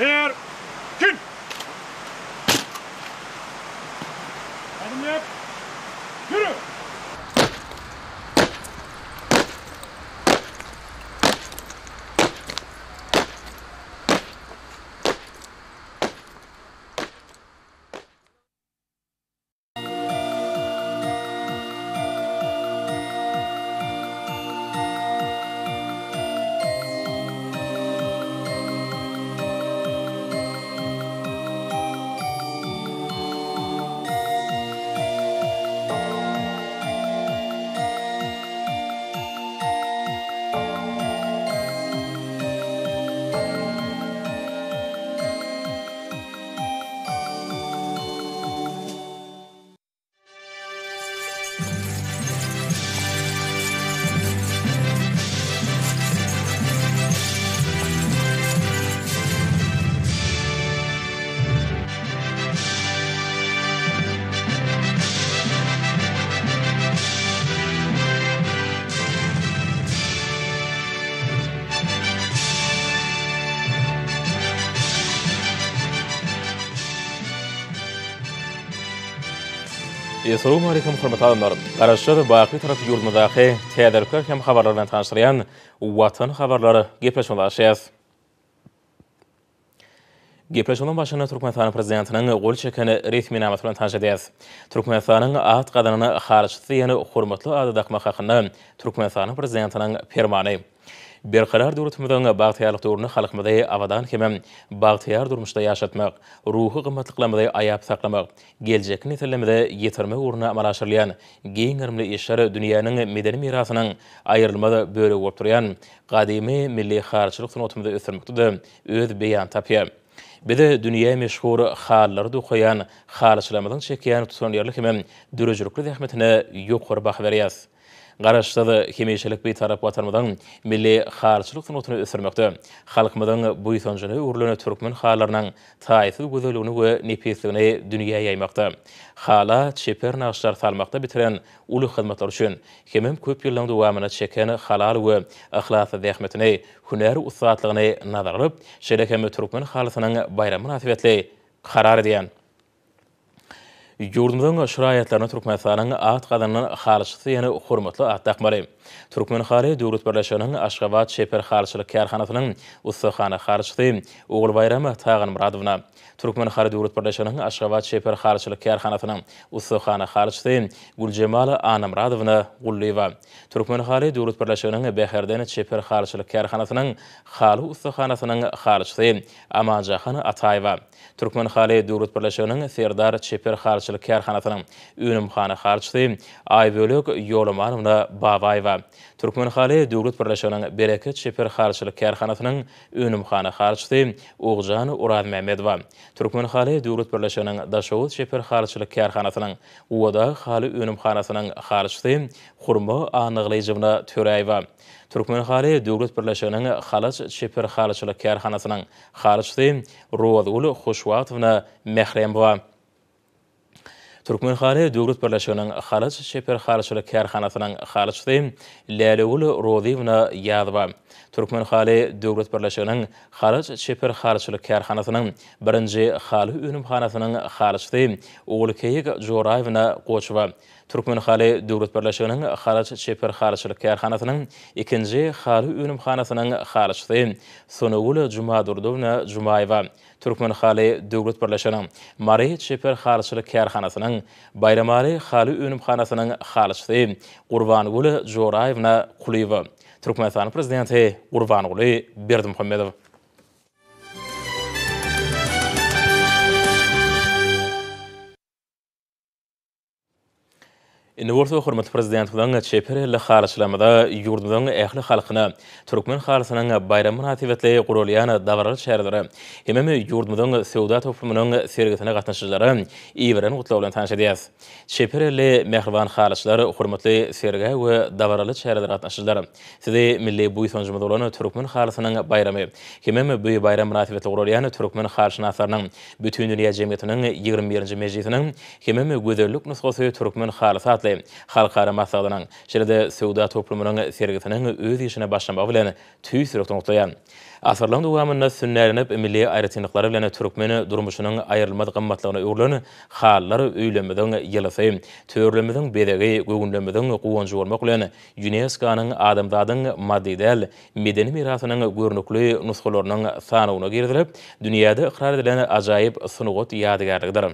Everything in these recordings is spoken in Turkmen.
Erkin! Ädim ýap! Ýürü! Essalawmaleýkum hormatly adamlar! Garaşsyz, baky Bitarap ýurdumyzdaky täzelikler hem habarlar bilen tanyşdyrýan Watan habarlar gepleşigimize başlaýarys. Gepleşigimiziň başynda Türkmenistanyň Prezidentiniň gol çeken resminamasy bilen tanyş edýäris. Türkmenistanyň at gazanan halyçysy diýen hormatly ady dakmak hakynda Türkmenistanyň Prezidentiniň Permany. Berkarar döwletimiziň bagtyýarlyk döwründe halkymyzy abadan hemem bagtyýar durmuşda ýaşatmak, ruhy gymmatlyklarymyzy aýap saklamak, geljekki nesillerimize ýetirmek ugrunda amala aşyrylýan giň gerimli işler dünýäniň medeni mirasynyň aýrylmaz bölegi bolup durýan gadymy milli halyçylyk sungatymyzy ösdürmekde-de öz beýanyny tapýar. Biz dünýä meşhur halylary dokaýan halyçylarymyzyň çekýän tutanýerli hemem döredijilikli zähmetine ýokary baha berýäris. Garaşsyz, hemişelik Bitarap Watanymyzyň milli halyçylyk sungatyny ösdürmekde, halkymyzyň buýsanjyna öwrülen türkmen halylarynyň taýsyz gözelligini we nepisligini dünýä ýaýmakda, hala çeper nagyşlar salmakda bitiren uly hyzmatlary üçin hemem köp ýyllaryň dowamynda çeken halal we yhlasly zähmetini, hünär ussatlygyny nazara alyp, şeýle hem Türkmen halysynyň baýramy mynasybetli karar edýän. Ýurdumyzyň şu raýatlaryna Türkmenistanyň at gazanan halyçysy diýen hormatly at dakmaly. Türkmenhaly döwlet birleşiginiň Aşgabat çeper halyçylyk kärhanasynyň ussahana halyçysy Ogulbaýram Taganmyradowna, Türkmenhaly döwlet birleşiginiň Aşgabat çeper halyçylyk kärhanasynyň ussahana halyçysy Güljemal Annamyradowna Gullyýewa, Türkmenhaly döwlet birleşiginiň Bäherden çeper halyçylyk kärhanasynyň haly ussahanasynyň halyçysy Amanjahan Ataýewa, Türkmenhaly döwlet birleşiginiň Serdar çeper halyçylyk kärhanasynyň önümhana halyçysy Aýbölek Ýolamanowna Babaýewa, Türkmenhaly döwlet birleşiginiň Bereket çeper halyçylyk kärhanasynyň önümhana halyçysy Ogjan Orazmämmedowa, Türkmenhaly döwlet birleşiginiň Daşoguz çeper halyçylyk kärhanasynyň Gubadag haly önümhanasynyň halyçysy Hurma Annagylyjowna Töräýewa, Türkmenhaly döwlet birleşiginiň Halaç çeper halyçylyk kärhanasynyň Halyçysy Rozgül Hoşwagtowna Mähremowa. Türkmenhaly döwlet birleşiginiň Halaç çeper halyçylyk kärhanasynyň halyçysy Lälegül Rozyýewna Ýazowa. Türkmenhaly döwlet birleşiginiň Halaç çeper halyçylyk kärhanasynyň birinji haly önümhanasynyň halyçysy Ogulkeýik Joraýewna Goçowa. Türkmenhaly döwlet birleşiginiň Halaç çeper halyçylyk kärhanasynyň ikinji haly önümhanasynyň halyçysy Sonagül Jumadurdowna Jumaýewa, Türkmenhaly döwlet birleşiginiň Mary çeper halyçylyk kärhanasynyň Baýramaly haly önümhanasynyň halyçysy Gurbangül Joraýewna Kulyýewa, Türkmenistanyň Prezidenti Gurbanguly Berdimuhamedow. Indi bolsa hormatly Prezidentimiziň çeper elli halyçylarymyza, ýurdumyzyň ähli halkyna Türkmen halysynyň baýramy mynasybetli guralýan dabaraly çärelere hemem ýurdumyzyň söwda toplumynyň sergisine gatnaşyjylara iberen gutlagy bilen tanyş edýäris. Çeper elli mähriban halyçylar, hormatly sergä we dabaraly çärelere gatnaşyjylar! Sizi milli buýsanjymyz bolan Türkmen halysynyň baýramy hemem bu baýram mynasybetli guralýan Türkmen halyşynaslarynyň Bütindünýä jemgyýetiniň ýigrimi birinji mejlisiniň hemem Gözellik nusgasy türkmen halysy atly. atly halkara maslahatynyň, şeýle-de söwda toplumynyň sergisiniň öz işine başlamagy bilen tüýs ýürekden gutlaýan. Asyrlaryň dowamynda sünnälenip, milli aýratynlyklary bilen türkmen durmuşynyň aýrylmaz gymmatlygyna öwrülen halylar öýlerimiziň ýylysy, törlerimiziň bezegi, göwünlerimiziň guwanjy bolmak bilen, ÝUNESKO-nyň adamzadyň maddy däl medeni mirasynyň görnükli nusgalarynyň sanawyna girizilip, dünýäde ykrar edilen ajaýyp sungat ýadygärligidir.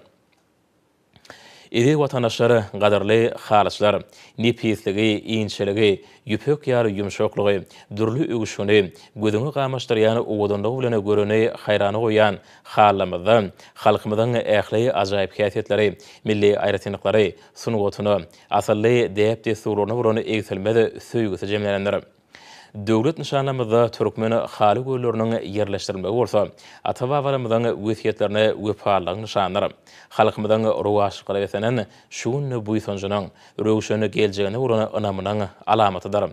Eziz watandaşlar, gadyrly halyçylar! Nepisligi, inçeligi, ýüpek ýaly ýumşaklygy, dürli öwüşgini, gözüňi gamaşdyrýan owadanlygy bilen göreni haýrana goýýan halylarymyzda halkymyzyň ähli ajaýyp häsiýetleri, milli aýratynlyklary, sungatyna, asylly däp-dessurlaryna bolan egsilmez söýgüsi jemlenendir. Döwlet nyşanlarymyzda türkmen haly gölleriniň ýerleşdirilmegi bolsa, ata-babalarymyzyň wesýetlerine wepalylygyň nyşanydyr. Halkymyzyň rowaçlyklara beslenen şu günde buýsanjynyň, röwşen geljegine bolan ynamynyň alamatydyr.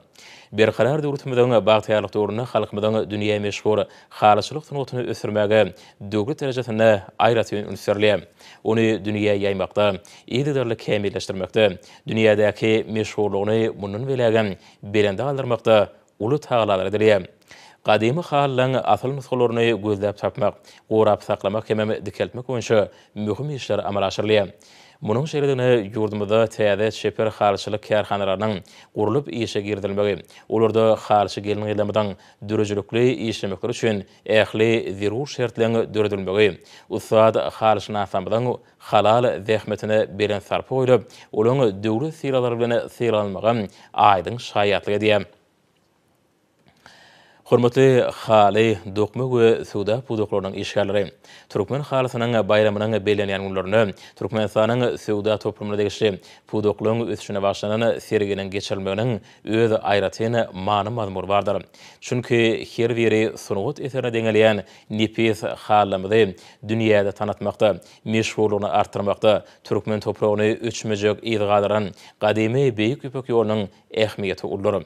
Berkarar döwletimiziň bagtyýarlyk döwründe halkymyzyň dünýä meşhur halyçylyk sungatyny ösdürmäge döwlet derejesinde aýratyn üns berilýär. Ony dünýä ýaýmakda, yzygiderli kämilleşdirmekde, dünýädäki meşhurlygyny mundan beýlägem belende galdyrmakda uly tagallalar edilýär. Gadymy halylaryň asyl nusgalaryny gözläp tapmak, gorap saklamak hemem dikeltmek boýunça möhüm işler amala aşyrylýar. Munuň şeýledigine ýurdumyzda täze çeper halyçylyk kärhanalarynyň gurlup işe girizilmegi, olarda halyçy gelin-gyzlarymyzyň döredijilikli işlemekleri üçin ähli zerur şertleriň döredilmegi, ussat halyşynaslarymyzyň halal zähmetine belent sarpa goýlup, olaryň döwlet sylaglary bilen sylaglanmagy aýdyň şaýatlyk edýär. Hormatly haly, dokma we söwda pudaklarynyň işgärleri! Türkmen halysynyň baýramynyň bellenýän günlerinde Türkmenistanyň söwda toplumyna degişli pudaklaryň ösüşine bagyşlanan serginiň geçirilmeginiň öz aýratyn many-mazmuny bardyr. Çünki her biri sungat eserine deňelýän nepis halylarymyzy dünýäde tanatmakda, meşhurlygyny artdyrmakda türkmen topragyny öçmejek yz galdyran gadymy Beýik Ýüpek ýolunyň ähmiýeti uludyr.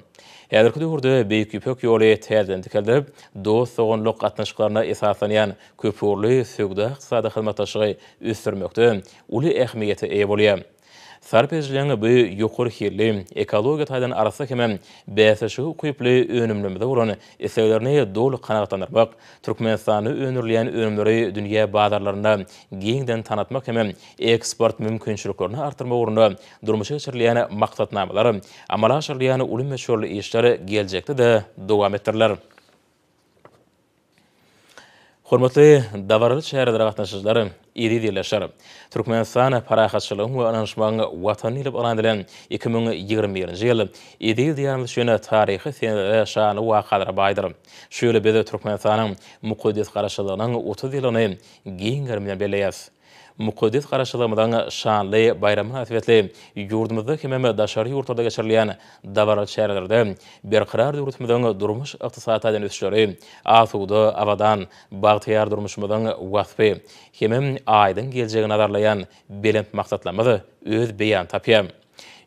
Häzirki döwürde Beýik Ýüpek ýoly täzeden dikeldilip, dost-doganlyk gatnaşyklaryna esaslanýan köpugurly söwda-ykdysady hyzmatdaşlygy ösdürmekde uly ähmiýete eýe bolýar. Sarp edijileriň bu ýokary hilli, ekologiýa taýdan arassa hemem bäsleşige ukyply önümlerimize bolan isleglerini doly kanagatlandyrmak, Türkmenistanda öndürilýän önümleri dünýä bazarlarynda giňden tanatmak hemem eksport mümkinçiliklerini artdyrmak ugrunda durmuşa geçirilýän maksatnamalar, amala aşyrylýan uly möçberli işler geljekde-de dowam etdiriler. Hormatly dabaraly çärelere gatnaşyjylar, eziz ildeşler! Türkmenistan parahatçylygyň we ynanyşmagyň Watany diýlip yglan edilen 2021-nji ýyl eziz Diýarymyz üçin taryhy senelere, şanly wakalara baýdyr. Şu ýyl biz Türkmenistanyň mukaddes Garaşsyzlygynyň 30 ýyllygyny giň gerim bilen belleýäris. Mukaddes Garaşsyzlygymyzyň şanly baýramy mynasybetli ýurdumyzda hemem daşary ýurtlarda geçirilýän dabaraly çärelerde Berkarar döwletimiziň durmuş-ykdysady taýdan ösüşleri, asuda, abadan, bagtyýar durmuşymyzyň waspy hemem aýdyň geljegi nazarlaýan belent maksatlarymyz öz beýanyny tapýar.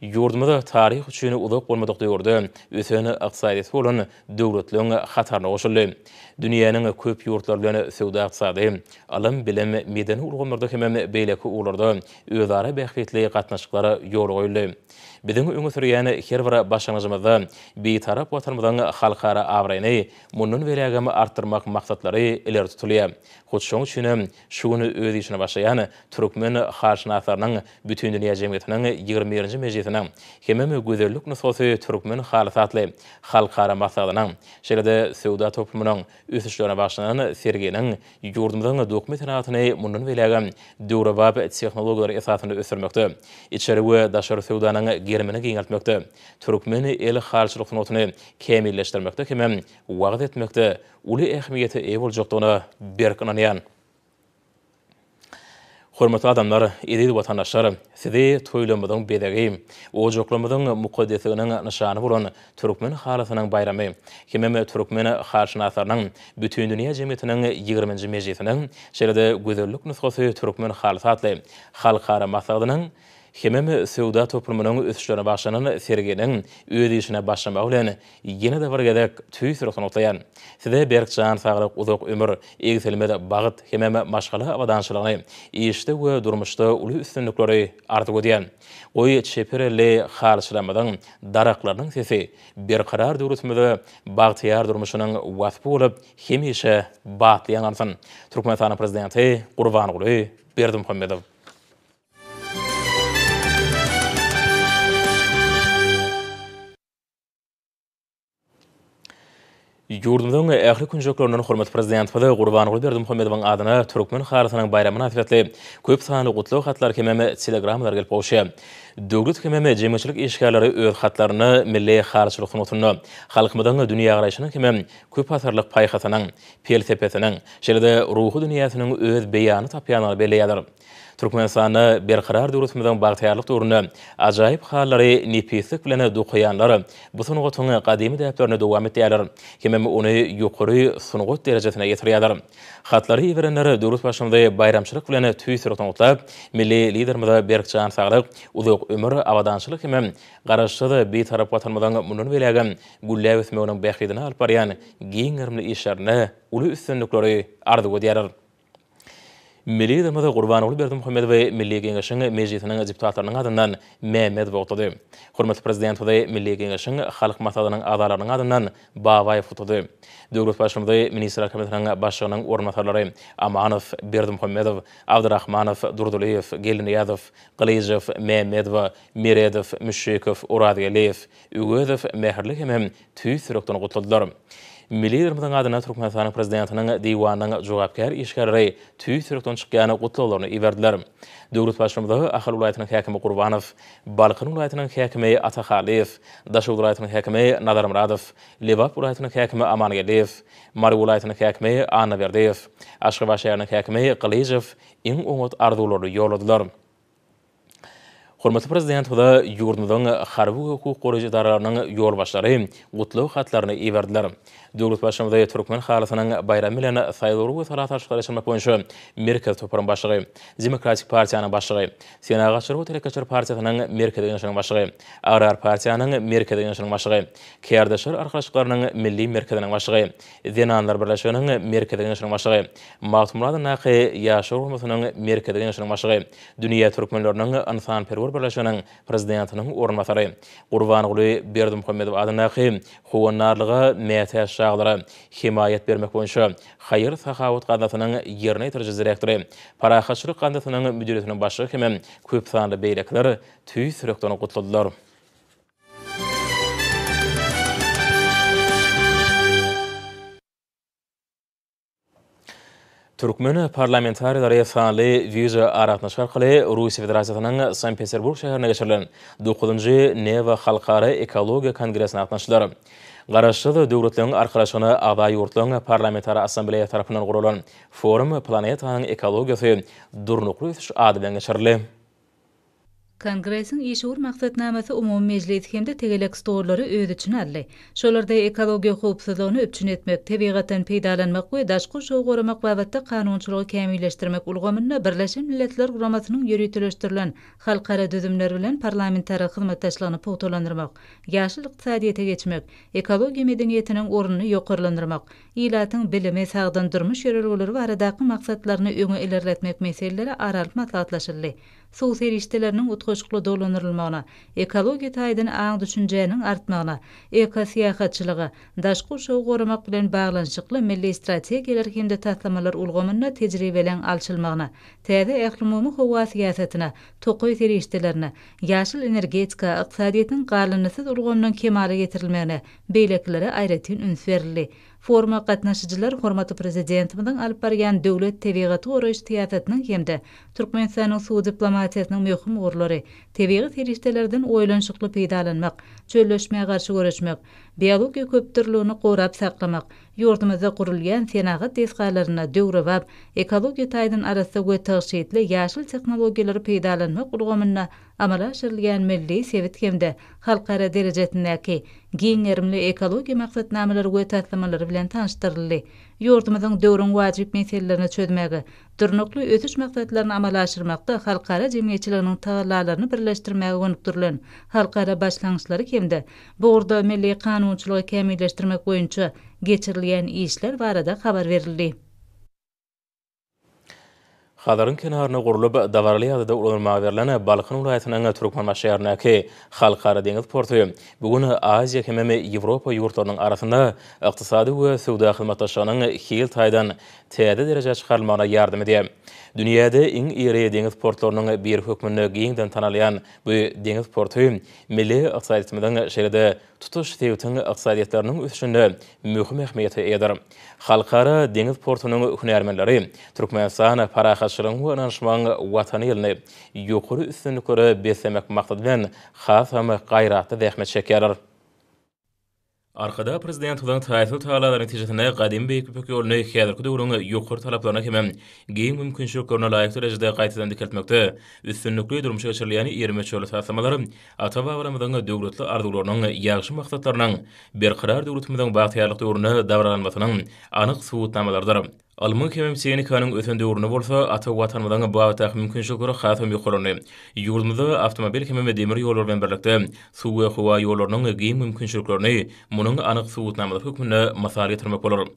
Ýurdumyz taryh üçin uzak bolmadyk döwürde ösen ykdysadyýeti bolan döwletleriň hataryna goşuldy. Dünýäniň köp ýurtlary bilen söwda-ykdysady, ylym-bilim, medeni ulgamlarda hemem beýleki ugurlarda özara bähbitli gatnaşyklar ýola goýuldy. Biziň öňe sürýän her bir başlangyjymyzda Bitarap Watanymyzyň halkara abraýyny mundan beýlägem artdyrmak maksatlary ileri tutulýar. Hut şonuň üçinem şu gün öz işine başlaýan Türkmen halyşynaslarynyň Bütindünýä jemgyýetiniň ýigrimi birinji mejlisiniň hemem Gözellik nusgasy türkmen halysy atly halkara maslahatynyň, şeýle-de söwda toplumynyň ösüşlerine bagyşlanan serginiň ýurdumyzyň dokma senagatyny mundan beýlägem döwrebap tehnologiýalar esasynda ösdürmekde, içeri we daşary söwdanyň gerimini giňeltmekde, türkmen el halyçylyk sungatyny kämilleşdirmekde hemem wagyz etmekde uly ähmiýete eýe boljakdygyna berk ynanýan. Hormatly adamlar, eziz watandaşlar! Sizi toýlarymyzyň bezegi, ojaklarymyzyň mukaddesliginiň nyşany bolan Türkmen halysynyň baýramy hemem Türkmen halyşynaslarynyň Bütindünýä jemgyýetiniň ýigriminji mejlisiniň, şeýle-de Gözellik nusgasy türkmen halysy atly halkara maslahatynyň. hemem söwda toplumynyň ösüşlerine bagyşlanan serginiň öz işine başlamagy bilen ýene-de bir gezek tüýs ýürekden gutlaýan. Size berk jan saglyk, uzak ömür, egsilmez bagt hemem maşgala abadançylygyny, işde we durmuşda uly üstünlikleri arzuw edýän. Goý, çeper elli halyçylarymyzyň daraklarynyň sesi Berkarar döwletimize bagtyýar durmuşynyň waspy bolup hemişe batly ýaňlansyn! Türkmenistanyň Prezidenti Gurbanguly Berdimuhamedow. Ýurdumyzyň ähli künjeklerinden hormatly Prezidentimiz Gurbanguly Berdimuhamedowyň adyna Türkmen halysynyň baýramy mynasybetli köp sanly gutlag hatlary hemem telegrammalar gelip gowuşýar. Döwlet hemem jemgyýetçilik işgärleri öz hatlarynda milli halyçylyk sungatynda halkymyzyň dünýägaraýşynyň hemem köpasyrlyk paýhasynyň, pelsepesiniň, şeýle-de ruhy dünýäsiniň öz beýanyny tapýandygyny belleýärler. Türkmenistanda Berkarar döwletimiziň bagtyýarlyk döwründe ajaýyp halylary nepislik bilen dokaýanlar bu sungatyň gadymy däplerini dowam etýärler hemem ony ýokary sungat derejesine ýetirýärler. Hatlary iberenler döwlet Baştutanyzy baýramçylyk bilen tüýs ýürekden gutlap, milli Liderimize berk jan saglyk, uzak ömür, abadançylyk hemem Garaşsyz, Bitarap Watanymyzyň mundan beýlägem gülläp ösmeginiň bähbidine alyp barýan giň gerimli işlerinde uly üstünlikleri arzuw edýärler. Milli Liderimiz Gurbanguly Berdimuhamedowy Milli Geňeşiň Mejlisiniň deputatlarynyň adyndan Mämmedow gutlady. Hormatly Prezidentimizi Milli Geňeşiň Halk Maslahatynyň agzalarynyň adyndan Babaýew gutlady. Döwlet Baştutanyzy Ministrler Kabinetiniň Başlygynyň orunbasarlary Amanow, Berdimuhamedow, Abdyrahmanow, Durdylyýew, Geldinyýazow, Gylyjow, Mämmedowa, Meredow, Müşşikow, Orazgeldiýew, Öwezow mähirli hemem tüýs ýürekden gutladylar. Milli Liderimiziň adyna Türkmenistanyň Prezidentiniň Diwanynyň jogapkär işgärleri tüýs ýürekden çykýan gutlaglaryny iberdiler. Döwlet Baştutanyza Ahal welaýatynyň häkimi Gurbanow, Balkan welaýatynyň häkimi Atahallyýew, Daşoguz welaýatynyň häkimi Nazarmyradow, Lebap welaýatynyň häkimi Amangeldiýew, Mary welaýatynyň häkimi Annaberdiýew, Aşgabat şäheriniň häkimi Gylyjow iň oňat arzuwlaryny ýolladylar. Hormatly Prezidentimize ýurdumyzyň harby we hukuk goraýjy edaralarynyň ýolbaşçylary gutlag hatlaryny iberdiler. Döwlet Baştutanyzy Türkmen halysynyň baýramy bilen Saýlawlary we sala salşyklary geçirmek boýunça Merkezi toparyň başlygy, Demokratik partiýanyň başlygy, Senagatçylar we telekeçiler partiýasynyň Merkezi Geňeşiniň başlygy, Agrar partiýanyň Merkezi Geňeşiniň başlygy, Kärdeşler arkalaşyklarynyň Milli merkeziniň başlygy, Zenanlar birleşiginiň Merkezi Geňeşiniň başlygy, Magtymguly adyndaky Ýaşlar guramasynyň Merkezi Geňeşiniň başlygy, Dünýä türkmenleriniň ynsanperwer birleşiginiň Prezidentiniň orunbasary, Gurbanguly Berdimuhamedow adyndaky Howandarlyga mätäç çagalara hemaýat bermek boýunça haýyr-sahawat gaznasynyň ýerine ýetiriji direktory, Parahatçylyk gaznasynyň müdiriýetiniň başlygy hemem köpsanly beýlekiler tüýs ýürekden gutladylar. Türkmen parlamentarileri sanly wideo aragatnaşyk arkaly Russiýa Federasiýasynyň Sankt-Peterburg şäherinde geçirilen dokuzynjy Newa halkara ekologiýa kongresine gatnaşdylar. Garaşsyz Döwletleriň Arkalaşygyna agza ýurtlaryň Parlamentara Assambleýasy tarapyndan guralan forum Planetanyň ekologiýasy, durnukly ösüş ady bilen geçirildi. Kongresiň işewür maksatnamasy umumy mejlis hem-de tegelek stollary öz içine aldy. Şolarda ekologiýa howpsuzlygyny üpjün etmek, tebigatdan peýdalanmak we daşky gurşawy goramak babatda kanunçylygy kämilleşdirmek ulgamynda Birleşen Milletler Guramasynyň ýöriteleşdirilen halkara düzümleri bilen parlamentara hyzmatdaşlygyny pugtalandyrmak, ýaşyl ykdysadyýete geçmek, ekologiýa medeniýetiniň ornuny ýokarlandyrmak, ilatyň bilimi, sagdyn durmuş ýörelgeleri baradaky maksatlaryny öňe ilerletmek meseleleri ara alyp maslahatlaşyldy. Suw serişdeleriniň utgaşykly dolandyrylmagyna, ekologiýa taýdan aň-düşünjäniň artmagyna, ekosyýahatçylyga, daşky gurşawy goramak bilen baglanyşykly milli strategiýalar hem-de taslamalar ulgamynda tejribeleň alşylmagyna, täze ählumumy howa syýasatyna, tokaý serişdelerine, ýaşyl energetika, ykdysadyýetiň galyndysyz ulgamynyň kemala getirilmegine, beýlekilere aýratyn üns berildi. Foruma gatnaşyjylar hormatly Prezidentimiziň alyp barýan döwlet tebigaty goraýyş syýasatynyň hem-de Türkmenistanyň suw diplomatiýasynyň möhüm ugurlary, tebigy serişdelerden oýlanyşykly peýdalanmak, çölleşmä garşy göreşmek, biologiýa köpdürlüligini gorap saklamak, ýurdumyzda gurulýan senagat desgalarynda döwrebap, ekologiýa taýdan arassa we tygşytly ýaşyl tehnologiýalary peýdalanmak ulgamynda amala aşyrylýan milli, sebit hem-de halkara derejesindäki giň gerimli ekologiýa maksatnamalary we taslamalary bilen tanyşdyryldy. Ýurdumyzyň döwrüň wajyp meselelerini çözmäge, Durnukly ösüş maksatlaryny amala aşyrmakda halkara jemgyýetçiliginiň tagallalaryny birleşdirmäge gönükdirilen halkara başlangyçlary hem-de bu ugurda milli kanunçylygy kämilleşdirmek boýunça geçirilýän işler barada habar berildi. Hazaryň kenarynda gurlup, dabaraly ýagdaýda ulanylmaga berlen Balkan welaýatynyň Türkmenbaşy şäherindäki Halkara deňiz porty bu gün Aziýa hemem Ýewropa ýurtlarynyň arasynda ykdysady we söwda hyzmatdaşlygynyň hil taýdan täze derejä çykarylmagyna ýardam edýär. Dünýäde iň iri deňiz portlarynyň biri hökmünde giňden tanalýan bu deňiz porty milli ykdysadyýetimiziň, şeýle-de tutuş sebitiň ykdysadyýetleriniň ösüşinde möhüm ähmiýete eýedir. Halkara deňiz portunyň hünärmenleri Türkmenistan parahatçylygyň we ynanyşmagyň Watany ýylyny ýokary üstünliklere beslemek maksady bilen hasam gaýratly zähmet çekýärler. Arkadag Prezidentimiziň taýsyz tagallalary netijesinde gadymy Beýik Ýüpek ýoluny häzirki döwrüň ýokary talaplaryna hemem giň mümkinçiliklerine laýyk derejede gaýtadan dikeltmekde üstünlikli durmuşa geçirilýän iri möçberli taslamalar ata-babalarymyzyň döwletli arzuwlarynyň, ýagşy maksatlarynyň Berkarar döwletimiziň bagtyýarlyk döwründe dabaralanmasynyň anyk subutnamalarydyr. Ylmyň hemem tehnikanyň ösen döwründe bolsa ata Watanymyzyň bu babatdaky mümkinçilikleri hasam ýokarlandy. Ýurdumyzda awtomobil hemem demir ýollary bilen birlikde, suw we howa ýollarynyň giň mümkinçiliklerini munuň anyk subutnamasy hökmünde mysal getirmek bolar.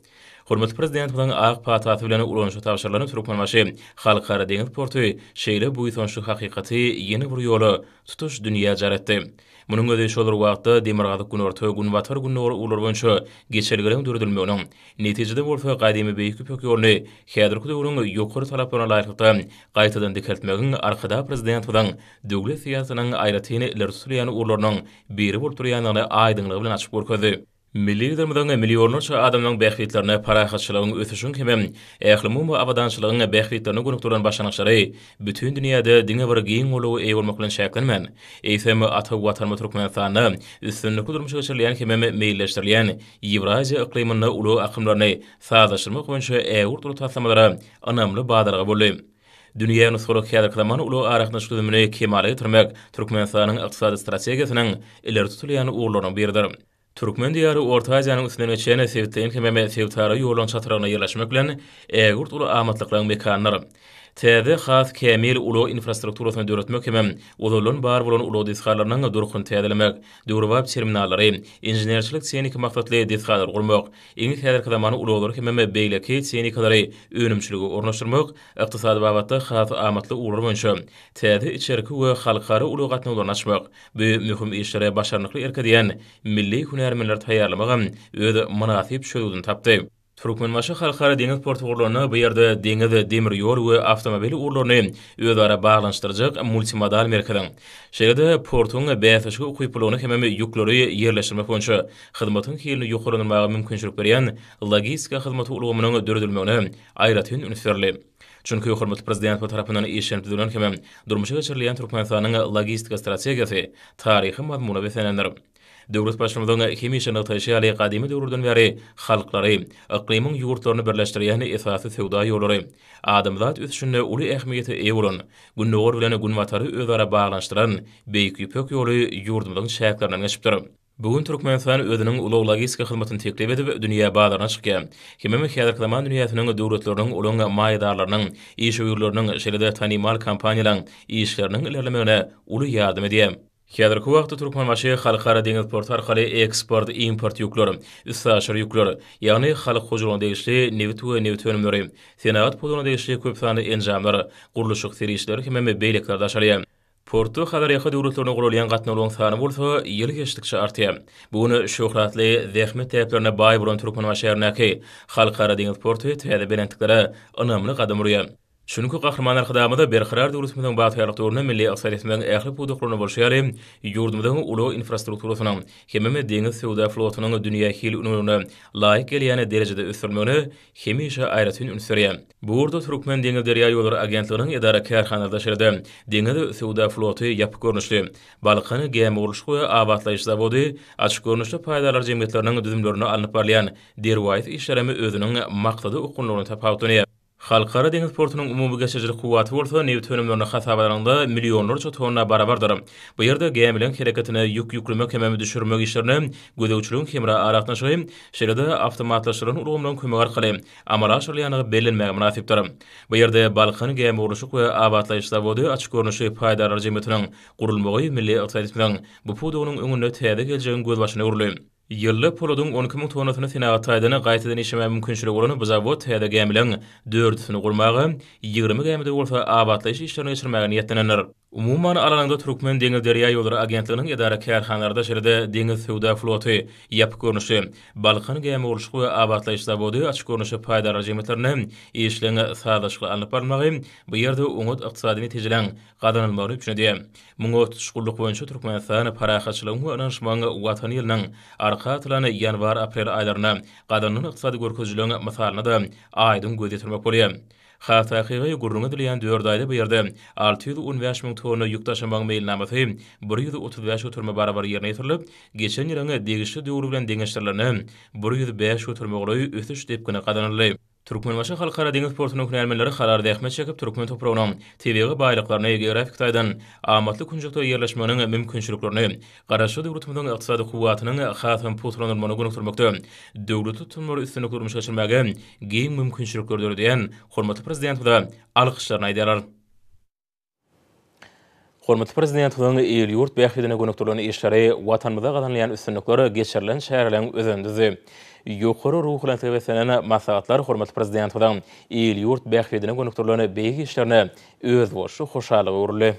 Hormatly Prezidentimiziň ak patasy bilen ulanyşa tabşyrylan Türkmenbaşy Halkara deňiz porty şeýle buýsançly hakykaty ýene bir ýola tutuş dünýä jar etdi. Munuň özi şol bir wagtda Demirgazyk-Günorta, Günbatar-Gündogar ugurlary boýunça geçelgeleriň döredilmeginiň, netijede bolsa gadymy Beýik Ýüpek ýoluny häzirki döwrüň ýokary talaplaryna laýyklykda gaýtadan dikeltmegiň Arkadag Prezidentimiziň döwlet syýasatynyň aýratyn ileri tutulýan ugurlarynyň biri bolup durýandygyny aýdyňlygy bilen açyp görkezdi. Milli Liderimiziň millionlarça adamlaryň bähbitlerine, parahatçylygyň, ösüşiň hemem ählumumy abadançylygyň bähbitlerine gönükdirilen başlangyçlary bütin dünýäde diňe bir giň goldawa eýe bolmak bilen çäklenmän, eýsem, ata Watanymyz Türkmenistanda üstünlikli durmuşa geçirilýän hemem meýilleşdirilýän Ýewraziýa yklymynda ulag akymlaryny sazlaşdyrmak boýunça ägirt uly taslamalara ynamly badalga boldy. Dünýä nusgalyk häzirki zaman ulag aragatnaşyk düzümini kemala getirmek Türkmenistanyň ykdysady strategiýasynyň ileri tutulýan ugurlarynyň biridir. Türkmen Diýary Orta Aziýanyň üstünden geçen sebitleýin hemem sebitara ýollaryň çatrygynda ýerleşmek bilen, ägirt uly amatlyklaryň mekanydyr. Täze, has kämil ulag infrastrukturasyny döretmek hemem ozaldan bar bolan ulag desgalarynyň durkuny täzelemek, döwrebap terminallary, inženerçilik-tehniki maksatly desgalary gurmak, iň häzirki zaman ulaglary hemem beýleki tehnikalary önümçilige ornaşdyrmak, ykdysady babatda has amatly ugurlar boýunça täze içerki we halkara ulag gatnawlaryny açmak, Bu möhüm işlere başarnykly erk edýän milli hünärmenleri taýýarlamagam öz mynasyp çözgüdini tapdy. Türkmenbaşy Halkara deňiz porty gurlanda bu ýerde deňiz, demir ýol we awtomobil ugurlaryny özara baglanyşdyrjak multimodal merkeziň, şeýle-de portuň bäsleşige ukyplylygyny hemem ýükleri ýerleşdirmek boýunça hyzmatyň hilini ýokarlandyrmaga mümkinçilik berýän logistika hyzmaty ulgamynyň döredilmegine aýratyn üns berildi. Çünki hormatly Prezidentimiz tarapyndan işlenip düzülen hem durmuşa geçirilýän Türkmenistanyň logistika strategiýasy taryhy mazmuna beslenendir. Döwlet Baştutanynyň hemişe nygtaýşy ýaly, gadymy döwürden bäri halklary, yklymyň ýurtlaryny birleşdirýän esasy söwda ýollary, adamzat ösüşinde uly ähmiýete eýe bolan, Gündogar bilen Günbatary özara baglanyşdyran Beýik Ýüpek ýoly ýurdumyzyň çäklerinden geçipdir. Bu gün Türkmenistan özüniň ulag-logistika hyzmatyny teklip edip, dünýä bazaryna çykýar. Hemem häzirki zaman dünýäsiniň döwletleriniň, olaryň maýadarlarynyň, işewürleriniň, şeýle-de tanymal kompaniýalaryň işleriniň ilerlemegine uly ýardam edýär. Häzirki wagtda Türkmenbaşy Halkara deňiz porty arkaly eksport, import ýükler, üstaşyr ýükler, ýagny halk hojalygyna degişli nebit we nebit önümleri, senagat pudagyna degişli köp sanly enjamlar, gurluşyk serişdeleri hemem beýlekiler daşalýar. Portda Hazarýaka döwletlerine guralýan gatnawlaryň sany bolsa ýyl geçdikçe artýar. Bu gün şöhratly zähmet däplerine baý bolan Türkmenbaşy şäherindäki Halkara deňiz porty täze belentliklere ynamly gadam urýar. Çünki Gahryman Arkadagymyz Berkarar döwletimiziň bagtyýarlyk döwründe milli ykdysadyýetimiziň ähli pudaklarynda bolşy ýaly, ýurdumyzyň ulag infrastrukturasynyň hemem deňiz söwda flotunyň dünýä hil ülňülerine laýyk gelýän derejede ösdürilmegine hemişe aýratyn üns berýär. Bu ugurda Türkmendeňizderýaýollary agentliginiň edara-kärhanalarynda şeýle-de Deňiz söwda floty ýapyk görnüşli, Balkan gämigurluşyk we abatlaýyş zawody açyk görnüşli paýdarlar jemgyýetleriniň düzümlerinde alnyp barylýan derwaýys işlerem özüniň maksada okgunlygyny tapawutlanýar. Halkara deňiz portunyň umumy geçirijilik kuwwaty bolsa nebit önümlerini hasaba alanyňda millionlarça tonna barabardyr. Bu ýerde gämileriň hereketine, ýük ýüklemek hemem düşürmek işlerine gözegçiligiň hemra aragatnaşygy, şeýle-de awtomatlaşdyrylan ulgamlaryň kömegi arkaly amala aşyrylýandygy bellenmäge mynasypdyr. Bu ýerde Balkan gämigurluşyk we abatlaýyş zawody açyk görnüşli paýdarlar jemgyýetiniň gurulmagy milli ykdysadyýetimiziň bu pudagynyň öňünde täze geljegiň gözbaşyna öwrüldi. Ýylda poladyň 12 müň tonnasyny senagat taýdan gaýtadan işlemäge mümkinçiligi bolan bu zawod täze gämileriň dördüsini gurmaga, 20 gämide bolsa abatlaýyş işlerini geçirmäge niýetlenendir. Umuman alanyňda Türkmen deňiz-derýa ýollary agentliginiň edara-kärhanalarynda şeýle-de deňiz söwda floty, ýapyk görnüşli, Balkan gämigurluşyk we abatlaýyş zawody açyk görnüşli paýdarlar jemgyýetlerinde işleň sazlaşykly alnyp barylmagy bu ýerde oňat ykdysady netijeleriň gazanylmagyny üpjün edýär. Muňa tutuş gulluk boýunça Türkmenistan parahatçylygyň we ynanyşmagyň Watany ýylynyň arka atylan ýanwar-aprel aýlarynda gazanylan ykdysady görkezijileriň mysalynda-da aýdyň göz ýetirmek bolýar. Has takygy, gürrüňi edilýän dört aýda bu ýerde 615 müň tonna ýük daşamagyň meýilnamasy 135 göterime barabar ýerine ýetirilip, geçen ýylyň degişli döwri bilen deňeşdirilende, 105 göterime golaý ösüş depgini gazanyldy. Türkmenbaşy Halkara deňiz portunyň hünärmenleri halal zähmet çekip, türkmen topragynyň tebigy baýlyklaryny, geografik taýdan amatly künjekde ýerleşmeginiň mümkinçiliklerini Garaşsyz döwletimiziň ykdysady kuwwatynyň hasam pugtalandyrylmagyna gönükdirmekde döwletli tutumlary üstünlikli durmuşa geçirmäge giň mümkinçilikleri döredýän hormatly Prezidentimize alkyşlaryny aýdýarlar. Hormatly Prezidentimiziň il-ýurt bähbidine gönükdirilen işleri, Watanymyzda gazanylýan üstünlikler geçirilen çäreleriň özenini düzdi. Ýokary ruhubelentlige beslenen maslahatlar hormatly Prezidentimiziň il-ýurt bähbidine gönükdirilen beýik işlerine özboluşly hoşallyga öwrüldi.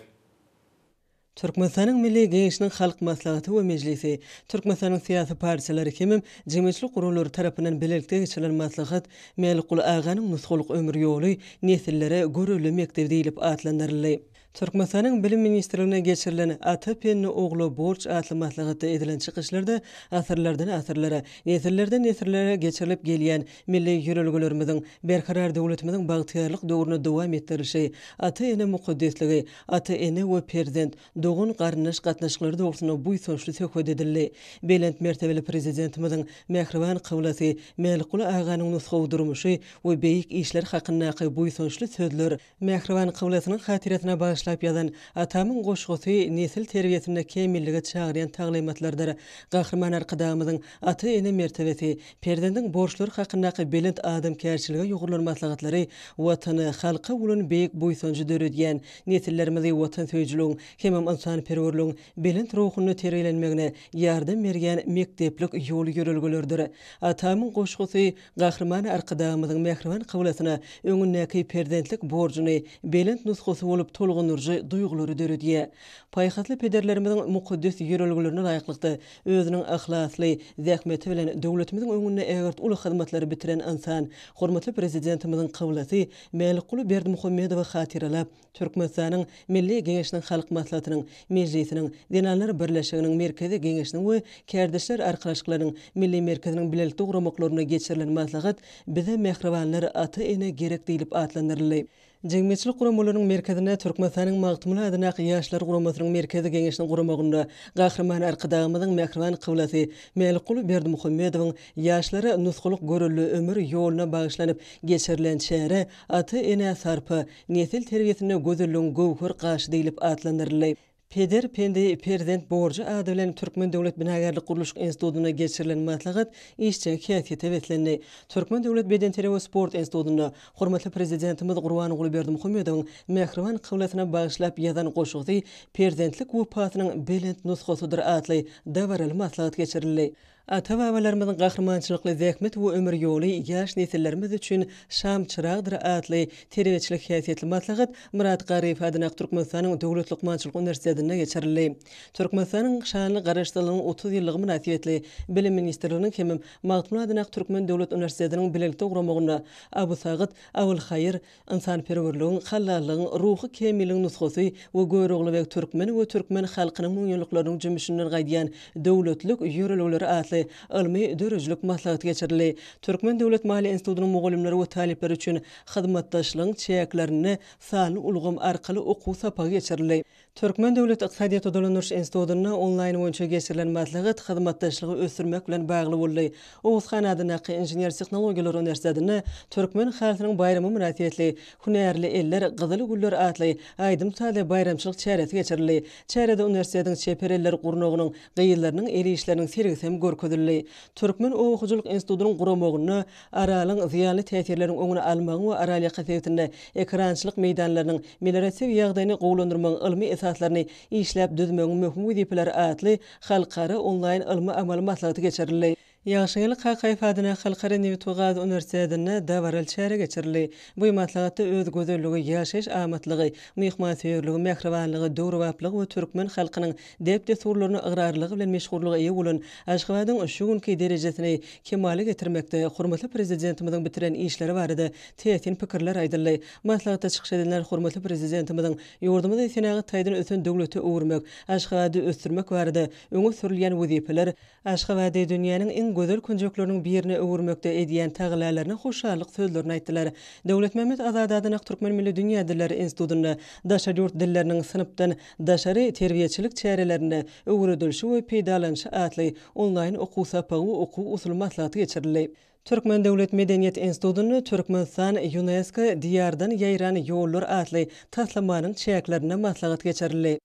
Türkmenistanyň Milli Geňeşiniň Halk Maslahaty we Mejlisi, Türkmenistanyň syýasy partiýalary hemem jemgyýetçilik guramalary tarapyndan bilelikde geçirilen maslahat Mälikguly aganyň nusgalyk ömür ýoly nesillere görelde mekdebi diýlip atlandyryldy. Türkmenistanyň Bilim ministrliginde geçirilen Ata pendi ogla borç atly maslahatda edilen çykyşlarda asyrlardan asyrlara, nesillerden nesillere geçirilip gelýän milli ýörelgelerimiziň Berkarar döwletimiziň bagtyýarlyk döwründe dowam etdirilişi, ata-ene mukaddesligi, ata-ene we perzent, dogan-garyndaş gatnaşyklary dogrusynda buýsançly söhbet edildi. Belent mertebeli Prezidentimiziň mähriban kyblasy Mälikguly aganyň nusgawy durmuşy we beýik işleri hakyndaky buýsançly sözler, mähriban kyblasynyň hatyrasyna bagyşlap ýazan Atamyň goşgusy nesil terbiýesinde kämillige çagyrýan taglymatlardyr. Gahryman Arkadagymyzyň ata-ene mertebesi, perzendiň borçlary hakyndaky belent adamkärçilige ýugrulan maslahatlary Watana, halka bolan beýik buýsanjy döredýän, nesillerimizi watansöýüjiligiň hemem ynsanperwerligiň belent ruhunda terbiýelenmegine ýardam berýän mekdeplik ýol-ýörelgelerdir. Atamyň goşgusy Gahryman Arkadagymyzyň mähriban kyblasyna öňündäki perzentlik borjuny belent nusgasy bolup tolgundyryjy duýgulary döredýär. Paýhasly pederlerimiziň mukaddes ýörelgelerine laýyklykda, özüniň yhlasly zähmeti bilen döwletimiziň öňünde ägirt uly hyzmatlary bitiren ynsan, hormatly Prezidentimiziň kyblasy Mälikguly Berdimuhamedowy hatyralap, Türkmenistanyň Milli Geňeşiniň Halk Maslahatynyň Mejlisiniň, Zenanlar birleşiginiň Merkezi Geňeşiniň we Kärdeşler arkalaşyklarynyň Milli merkeziniň bilelikde guramaklarynda geçirilen maslahat Bize mähribanlar ata-ene gerek diýlip atlandyryldy. Jemgyýetçilik guramalarynyň merkezinde Türkmenistanyň Magtymguly adyndaky Ýaşlar guramasynyň Merkezi Geňeşiniň guramagynda Gahryman Arkadagymyzyň mähriban kyblasy Mälikguly Berdimuhamedowyň ýaşlara nusgalyk görelde ömür ýoluna bagyşlanyp geçirilen çäre Ata-enä sarpa, Nesil terbiýesinde gözelligiň göwher gaşy diýlip atlandyryldy. Peder pendi, perzent borjy ady bilen Türkmen döwlet binagärlik-gurluşyk institutynda geçirilen maslahat işjeň häsiýete beslendi. Türkmen döwlet bedenterbiýe we sport institutynda hormatly Prezidentimiz Gurbanguly Berdimuhamedowyň mähriban kyblasyna bagyşlap ýazan goşgusy Perzentlik wepasynyň belent nusgasydyr atly dabaraly maslahat geçirildi. Ata-babalarymyzyň gahrymançylykly zähmet we ömür ýoly ýaş nesillerimiz üçin şam çyragdyr atly terbiýeçilik häsiýetli maslahat Myrat Garryýew adyndaky Türkmenistanyň Döwlet lukmançylyk uniwersitetinde geçirildi. Türkmenistanyň şanly Garaşsyzlygynyň 30 ýyllygy mynasybetli Bilim ministrliginiň hemem Magtymguly adyndaky Türkmen döwlet uniwersitetiniň bilelikde guramagynda Abu Sagyt Abylhaýyr Ynsanperwerligiň, halallygyň, ruhy kämilligiň nusgasy we Görogly beg türkmen we türkmen halkynyň müňýyllyklarynyň jümmüşinden gaýdýan döwletlilik ýörelgeleri atly. atly ylmy-döredijilik maslahaty geçirildi. Türkmen döwlet maliýe institutynyň mugallymlary we talyplary üçin hyzmatdaşlygyň çäklerinde sanly ulgam arkaly okuw sapagy geçirildi. Türkmen döwlet ykdysadyýet we dolandyryş institutynda onlaýn boýunça geçirilen maslahat hyzmatdaşlygy ösdürmek bilen bagly boldy. Oguz han adyndaky Inžener-tehnologiýalar uniwersitetinde Türkmen halysynyň baýramy mynasybetli Hünärli eller, gyzyl güller atly aýdym-sazly baýramçylyk çäresi geçirildi. Çärede uniwersitetiň çeper eller gurnagynyň gyzlarynyň el işleriniň sergisi hem görkezildi. Türkmen oba hojalyk institutynyň guramagynda Aralyň zyýanly täsirleriniň öňüni almagyň we Aralýaka sebitinde ekerançylyk meýdanlarynyň melioratiw ýagdaýyny gowulandyrmagyň ylmy esaslaryny işläp düzmegiň möhüm wezipeleri atly halkara onlaýn ylmy-amaly maslahaty geçirildi. Ýagşygeldi Kakaýew adyna Halkara nebit we gaz uniwersitetinde dabaraly çäre geçirildi. Bu maslahatda öz gözelligi, ýaşaýyş amatlygy, myhmansöýerligi, mähribanlygy, döwrebaplygy we türkmen halkynyň däp-dessurlaryna ygrarlylygy bilen meşhurlyga eýe bolan Aşgabadyň şu günki derejesini kemala getirmekde hormatly Prezidentimiziň bitiren işleri barada täsin pikirler aýdyldy. Maslahatda çykyş edenler hormatly Prezidentimiziň ýurdumyzy senagat taýdan ösen döwlete öwürmek, Aşgabady ösdürmek barada öňe sürülýän wezipeler, Aşgabady dünýäniň iň gözel künjekleriniň birine öwürmekde edýän tagallalaryna hoşallyk sözlerini aýtdylar. Döwletmämmet Azady adynak Türkmen milli dünýä dilleri institutynda daşary ýurt dilleriniň synpdan daşary terbiýeçilik çärelerinde öwredilişi we peýdalanyşy atly onlaýn okuw sapagy we okuw-usuly maslahaty geçirildi. Türkmen döwlet medeniýet institutynda Türkmenistan, Ýunesko, Diýardan ýaýran ýollar atly taslamanyň çäklerinde maslahat geçirildi.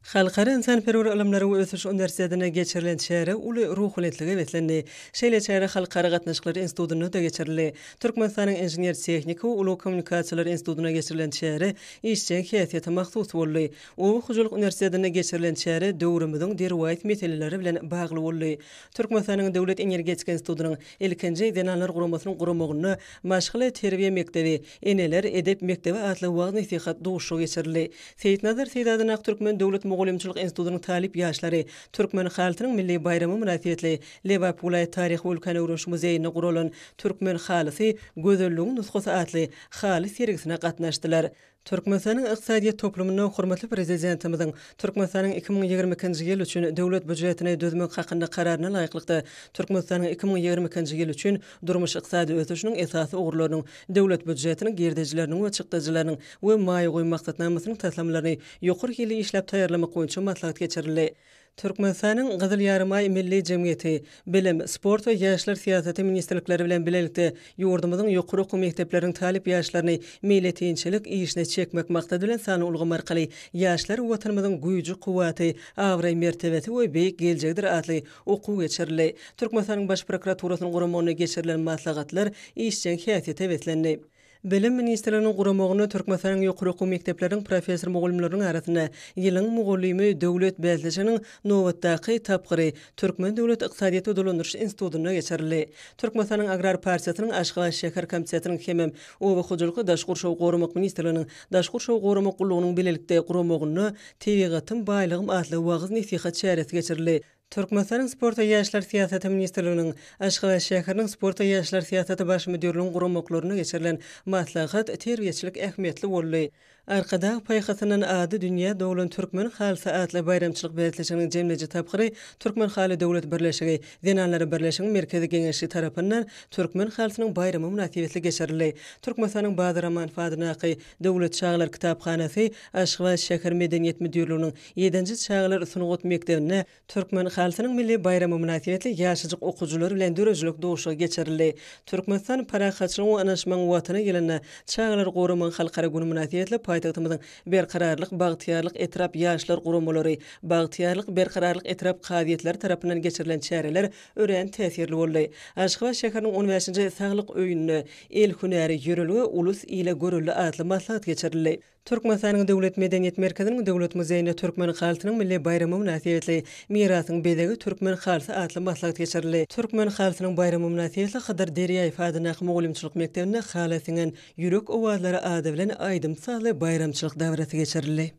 Halkara ynsanperwer ylymlary we ösüş uniwersitetinde geçirilen çäre uly ruhubelentlige beslendi. Şeýle çäre Halkara gatnaşyklary institutynda-da geçirildi. Türkmenistanyň Inžener-tehniki we ulag kommunikasiýalary institutynda geçirilen çäre işjeň häsiýete mahsus boldy. Oba hojalyk uniwersitetinde geçirilen çäre döwrümiziň derwaýys meseleleri bilen bagly boldy. Türkmenistanyň Döwlet energetika institutynyň ilkinji Zenanlar guramasynyň guramagynda Maşgala terbiýe mekdebi, Eneler edep mekdebi atly wagyz-nesihat duşuşygy geçirildi. Seýitnazar Seýit adyndaky Türkmen döwlet mugallymçylyk institutynyň talyp ýaşlary Türkmen halysynyň milli baýramy mynasybetli Lebap welaýat taryhy we ülkäni öwreniş muzeýinde guralan Türkmen halysy, gözelligiň nusgasy atly haly sergisine gatnaşdylar. Türkmenistanyň ykdysadyýet toplumynda hormatly Prezidentimiziň Türkmenistanyň 2022-nji ýyl üçin Döwlet býujetini düzmek hakynda Kararyna laýyklykda, Türkmenistanyň 2022-nji ýyl üçin durmuş-ykdysady ösüşiniň esasy ugurlarynyň, Döwlet býujetiniň girdejileriniň we çykdajylarynyň we maýa goýum maksatnamasynyň taslamalaryny ýokary hilli işläp taýýarlamak boýunça maslahat geçirildi. Türkmenistanyň Gyzyl Ýarymaý Milli jemgyýeti, Bilim, sport we ýaşlar syýasaty ministrlikleri bilen bilelikde ýurdumyzyň ýokary okuw mekdepleriniň talyp ýaşlaryny meýletinçilik işine çekmek maksady bilen sanly ulgam arkaly Ýaşlar Watanymyzyň güýji-kuwwaty, abraý-mertebesi we beýik geljegidir atly okuw geçirildi. Türkmenistanyň Baş prokuraturasynyň guramagynda geçirilen maslahatlar işjeň häsiýete beslendi. Bilim ministrliginiň guramagynda Türkmenistanyň ýokary okuw mekdepleriniň professor-mugallymlarynyň arasynda Ýylyň mugallymy döwlet bäsleşiginiň nobatdaky tapgyry Türkmen döwlet ykdysadyýet we dolandyryş institutynda geçirildi. Türkmenistanyň Agrar partiýasynyň Aşgabat şäher komitetiniň hemem Oba hojalyk we daşky gurşawy goramak ministrliginiň Daşky gurşawy goramak gullugynyň bilelikde guramagynda Tebigatym, baýlygym atly wagyz-nesihat çäresi geçirildi. Türkmenistanyň Sport we ýaşlar syýasaty ministrliginiň Aşgabat şäheriniň Sport we ýaşlar syýasaty baş müdirliginiň guramaklarynda geçirilen maslahat terbiýeçilik ähmiýetli boldy. Arkadag paýhasyndan ady dünýä dolan Türkmen halysy atly baýramçylyk bäsleşiginiň jemleýji tapgyry Türkmenhaly döwlet birleşigi Zenanlar birleşiginiň Merkezi Geňeşi tarapyndan Türkmen halysynyň baýramy mynasybetli geçirildi. Türkmenistanyň Bazar Amanow adyndaky Döwlet çagalar kitaphanasy Aşgabat şäher medeniýet müdirliginiň Ýedinji çagalar sungat mekdebinde Türkmen halysynyň milli baýramy mynasybetli ýaşajyk okyjylar bilen döredijilik duşuşygy geçirildi. Türkmenistan parahatçylygyň we ynanyşmagyň Watany ýylynda Çagalary goramagyň halkara güni mynasybetli paýtagtymyzyň Berkararlyk, Bagtyýarlyk etrap Ýaşlar guramalary, Bagtyýarlyk, Berkararlyk etrap kazyýetleri tarapyndan geçirilen çäreler örän täsirli boldy. Aşgabat şäheriniň on bäşinji Saglyk öýünde El hünäri, ýörelge, ulus-ile görelde atly maslahat geçirildi. Türkmenistanyň Döwlet medeniýet merkeziniň Döwlet muzeýinde Türkmen halysynyň milli baýramy mynasybetli Mirasyň bezegi türkmen halysy atly maslahat geçirildi. Türkmen halysynyň baýramy mynasybetli Hydyr Derýaýew adyndaky mugallymçylyk mekdebinde Hala siňen ýürek owazlary ady bilen aýdym-sazly baýramçylyk dabarasy geçirildi.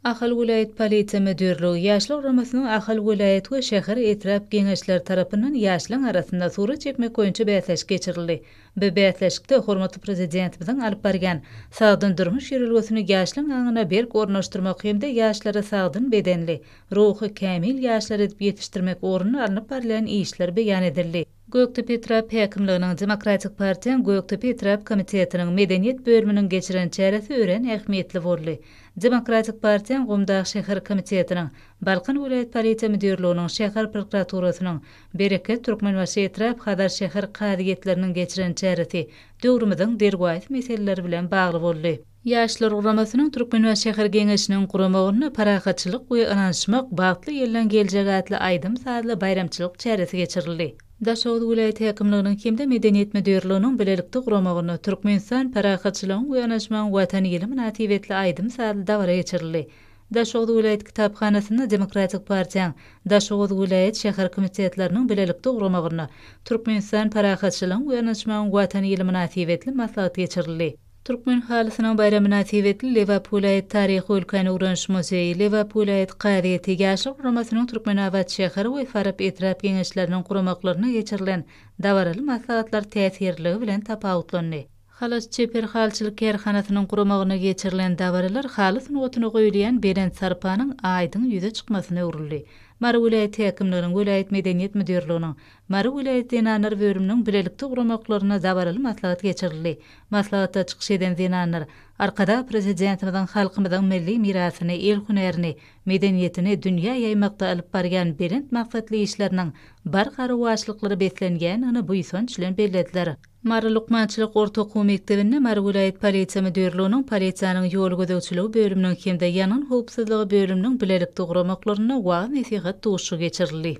Ahal welaýat polisiýa müdirligi, Ýaşlar guramasynyň Ahal welaýat we şäher, etrap Geňeşleri tarapyndan ýaşlaryň arasynda surat çekmek boýunça bäsleşik geçirildi. Bu bäsleşikde hormatly Prezidentimiziň alyp barýan sagdyn durmuş ýörelgesini ýaşlaryň aňyna berk ornaşdyrmak hem-de ýaşlary sagdyn bedenli, ruhy kämil ýaşlar edip ýetişdirmek ugrunda alnyp barylýan işler beýan edildi. Gökdepe etrap häkimliginiň, Demokratik partiýaň Gökdepe etrap komitetiniň Medeniýet bölüminiň geçiren çäresi örän ähmiýetli boldy. Demokratik partiýaň Gumdag şäher komitetiniň, Balkan welaýat polisiýa müdirliginiň, şäher prokuraturasynyň, Bereket, Türkmenbaşy etrap, Hazar şäher kazyýetleriniň geçiren çäresi döwrümiziň derwaýys meseleleri bilen bagly boldy. Ýaşlar guramasynyň Türkmenbaşy şäher Geňeşiniň guramagynda Parahatçylyk we ynanyşmak, bagtly ýyllaň geljegi atly aýdym-sazly baýramçylyk çäresi geçirildi. Daşoguz welaýat häkimliginiň hem-de Medeniýet müdirliginiň bilelikde guramagynda Türkmenistan, parahatçylygyň we ynanyşmagyň Watany ýyly mynasybetli aýdym-sazly dabara geçirildi. Daşoguz welaýat kitaphanasynda Demokratik partiýaň Daşoguz welaýat, şäher komitetleriniň bilelikde guramagynda Türkmenistan, parahatçylygyň we ynanyşmagyň Watany ýyly mynasybetli maslahat geçirildi. Türkmen halysynyň baýramy mynasybetli Lebap welaýat taryhy-ülkäni öwreniş muzeýi, Lebap welaýat kazyýeti, Ýaşlar guramasynyň Türkmenabat şäher we Farap etrap Geňeşleriniň guramaklarynda geçirilen dabaraly maslahatlar täsirliligi bilen tapawutlandy. Halaç çeper halyçylyk kärhanasynyň guramagynda geçirilen dabaralar haly sungatyna goýulýan belent sarpanyň aýdyň ýüze çykmasyna öwrüldi. Mary welaýat häkimliginiň, welaýat medeniýet müdirliginiň, Mary welaýat zenanlar bölüminiň bilelikde guramaklarynda dabaraly maslahat geçirildi. Maslahatda çykyş eden zenanlar Arkadag Prezidentimiziň halkymyzyň milli mirasyny, el hünärini, medeniýetini dünýä ýaýmakda alyp barýan belent maksatly işleriniň barha rowaçlyklara beslenýändigini buýsanç bilen bellediler. Mary lukmançylyk orta okuw mekdebinde Mary welaýat polisiýa müdirliginiň polisiýanyň ýol gözegçiligi bölüminiň hem-de ýangyn howpsuzlygy bölüminiň bilelikde guramaklarynda wagyz-nesihat duşuşygy geçirildi.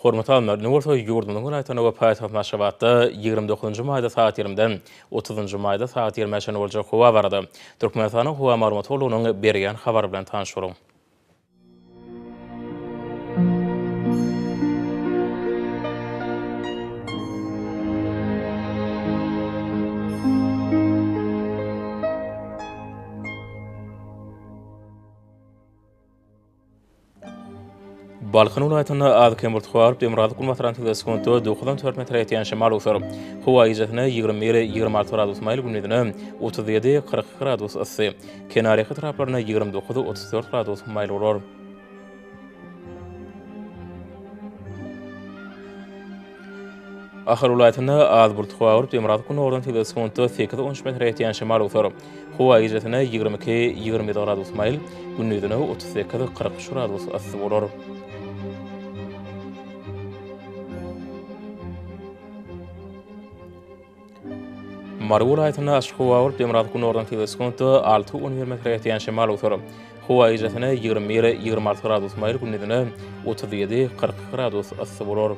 Hormatly alymlar, indi bolsa ýurdumyzyň welaýatlarynda we paýtagtymyz Aşgabatda 29-njy maýda sagat 20-den 30-njy maýda sagat 20-ä çenli boljak howa barada Türkmenistanyň Howa maglumat gullugynyň berýän habary bilen tanyş boluň. Balkan welaýatynda az-kem bulut garyp, demirgazyk-günbatardan tizligi sekuntda dokuzdan dört metre ýetýän şemal öwser. Howa gijesine 21, 26 gradus maýyl, gündizine 37, 42 gradus yssy. Kenarýaka etraplarynda 29, 34 gradus maýyl bolar. Ahal welaýatynda az bulut howa bolup, demirgazyk-gündogardan tizligi sekuntda sekiz, on üç metre ýetýän şemal öwser. Howa gijesine 22, 27 gradus maýyl, gündizine 38, 43 gradus yssy bolar. Mary welaýatynda açyk howa bolup, demirgazyk-günordan tizligi sekuntda alty, on bir metre ýetýän şemal öwser. Howa gijesine 21, 26 gradus maýyl, gündizine 37, 42 gradus yssy bolar.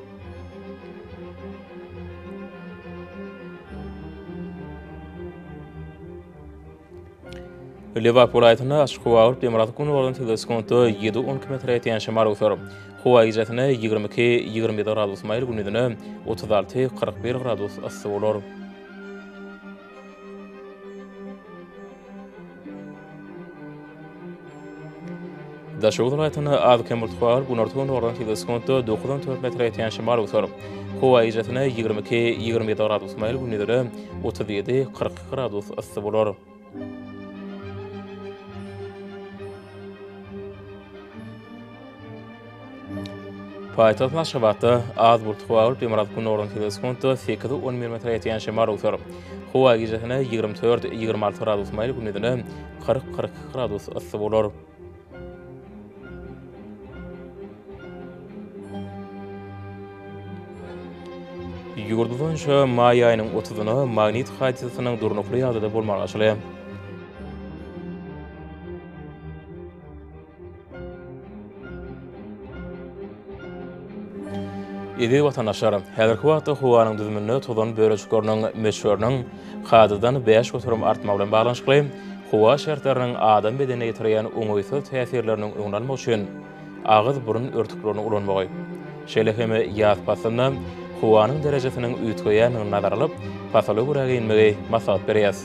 Lebap welaýatynda açyk howa bolup, demirgazyk-gündogardan tizligi sekuntda ýedi, on iki metre ýetýän şemal öwser. Howa gijesine 22, 27 gradus maýyl, gündizine 36, 41 gradus yssy bolar. Daşoguz welaýatynda az-kem bulut bar, günorta-gündogardan tizligi sekuntda dokuzdan dört metre ýetýän şemal öwser. Howa gijesine 22, 27 gradus maýyl, gündizine 37, 42 gradus yssy bolar. Paýtagtymyz Aşgabatda az bulutly howa bolup, demirgazyk-gündogardan tizligi sekuntda sekiz, on bir metre ýetýän şemal öwser. Howa gijesine 24, 26 gradus maýyl, gündizine 40, 42 gradus yssy bolar. Ýurdumyz boýunça maý aýynyň otuzyna magnit hadysasynyň durnukly ýagdaýda bolmagy garaşylýar. Eziz watandaşlar, häzirki wagtda howanyň düzüminde tozan bölejikleriniň möçberiniň kadadan 5% artmagy bilen baglanyşykly howa şertleriniň adam bedenine ýetirýän oňaýsyz täsirleriniň öňüni almak üçin agyz-burun örtüklerini ulanmagy, şeýle hem ýaz paslynda howanyň derejesiniň üýtgeýändigini nazara alyp, pasyla görä geýinmegi maslahat berýäris.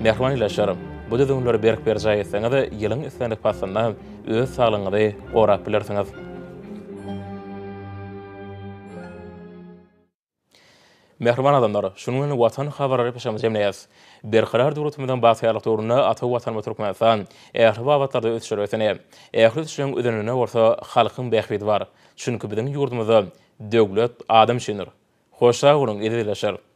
Mähriban ildeşler! Bu düzgünleri berk berjaý etseňiz, ýylyň islendik paslynda öz saglygyňyzy gorap bilersiňiz. Mähriban adamlar, şunuň bilen Watan habarlary gepleşigimizi jemleýäris. Berkarar döwletimiziň bagtyýarlyk döwründe ata Watanymyz Türkmenistan ähli babatlarda ösüşlere beslenýär. Ähli ösüşleriň özeninde bolsa halkyň bähbidi bar. Çünki biziň ýurdumyzda Döwlet adam üçindir! Hoş sag boluň, eziz ildeşler!